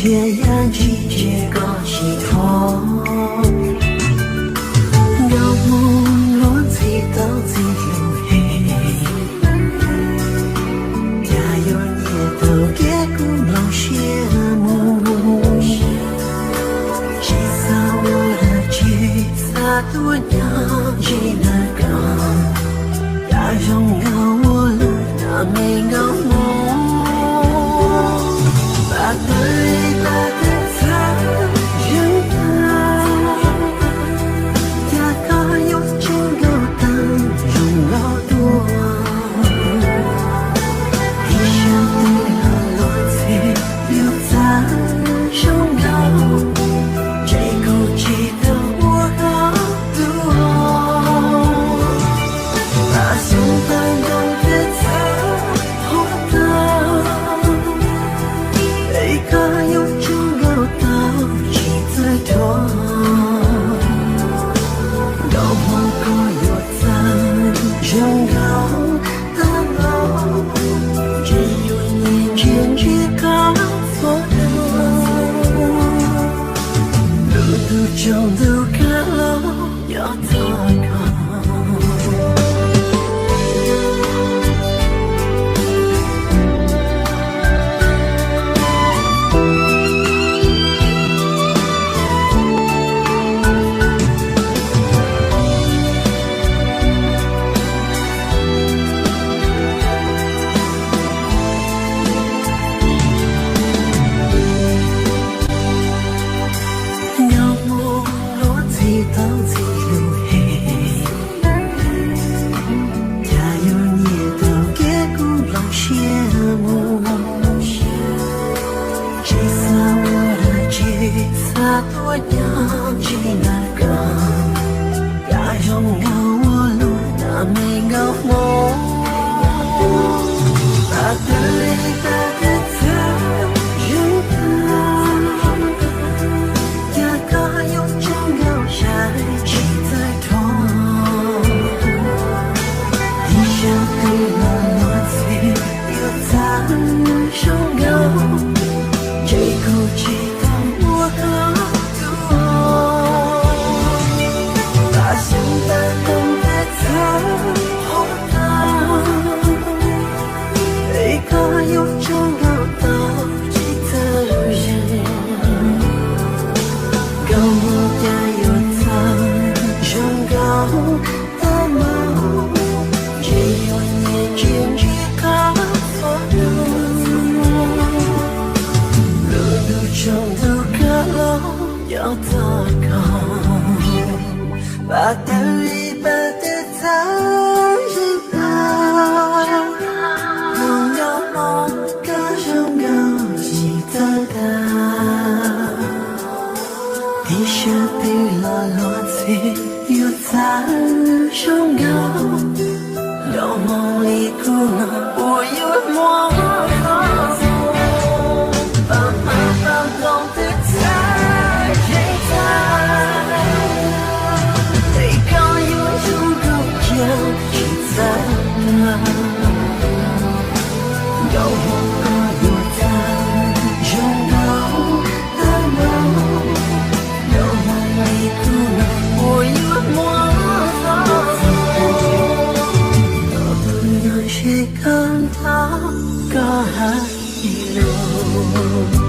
Tias yam ntsis ntsia koj tsis thov, nkauj Hmoob luag ntxhi tau ntxhi hlub heev. Cas yuav nyiam tau kev kuv nplooj siab mus, tsis xav ua dab tsi, xav tuaj nyob ntsib ntawm koj. Cas zoo nkauj ua luaj na me nkauj Hmoob, pas tawg pas tawg txhawv zeeg tag, cas koj yuav tseem nkaum tau zoo nkauj dua. Ib sab twg los luag ntxhi yuav txawj zoo nkauj, ntshe kuv tsis tau ua koj dua. Pas xyoo tau ntoo twb txawj huab tag, es koj yuav tseem nkaum tau tsis txawj dhuav. Nkauj Hmoob koj yuav txawj zoo nkauj tag npaum, ntshe yuav nyiam ntsia ntsia koj txhua hnub. Lub ntuj tsaus ntuj kawg los nyob txog koj. Nkauj Hmoob luag ntxhi tau ntxhi hlub heev, cas yuav nyiam tau kev kuv nplooj siab mus, tsis xav ua dab tsi, xav tuaj nyob ntsib ntawm koj. Cas zoo nkauj ua luaj na me nkauj Hmoob, pas tawg pas tawg txhawv zeeg tag, cas koj yuav tseem nkaum sai tsis txawj dhuav. Ib sab twg los luag ntxhi yuav txawj zoo nkauj, ntshe kuv tsis tau ua koj dua. Pas xyoo tau ntoo twb txawj huab tag, es koj yuav tseem nkaum tau tsis txawj zeeg. Nkauj Hmoob cas yuav txawj zoo nkauj tag npaum, ntshe yuav nyiam ntsia ntsia koj txhua hnub. Lub ntuj tsaus ntuj kawg los nyob txog koj, pas tawg pas tawg txhawv zeeg tag, tus nkauj Hmoob koj zoo nkauj tsis txawj tag. Ib sab twg los luag ntxhi yuav txawj zoo nkauj, nkauj Hmoob li kuv no puas yuav muaj txoj moo. Pas hmab pas ntoo twb txawj zeeg tag, es koj yuav zoo nkauj cia tsis txawj tag. Nkauj Hmoob koj yuav txawj zoo nkauj tag npaum, nkauj Hmoob li kuv no puas yuav muaj txoj moo. Tus yog ntshe koj nrog koj hais lus.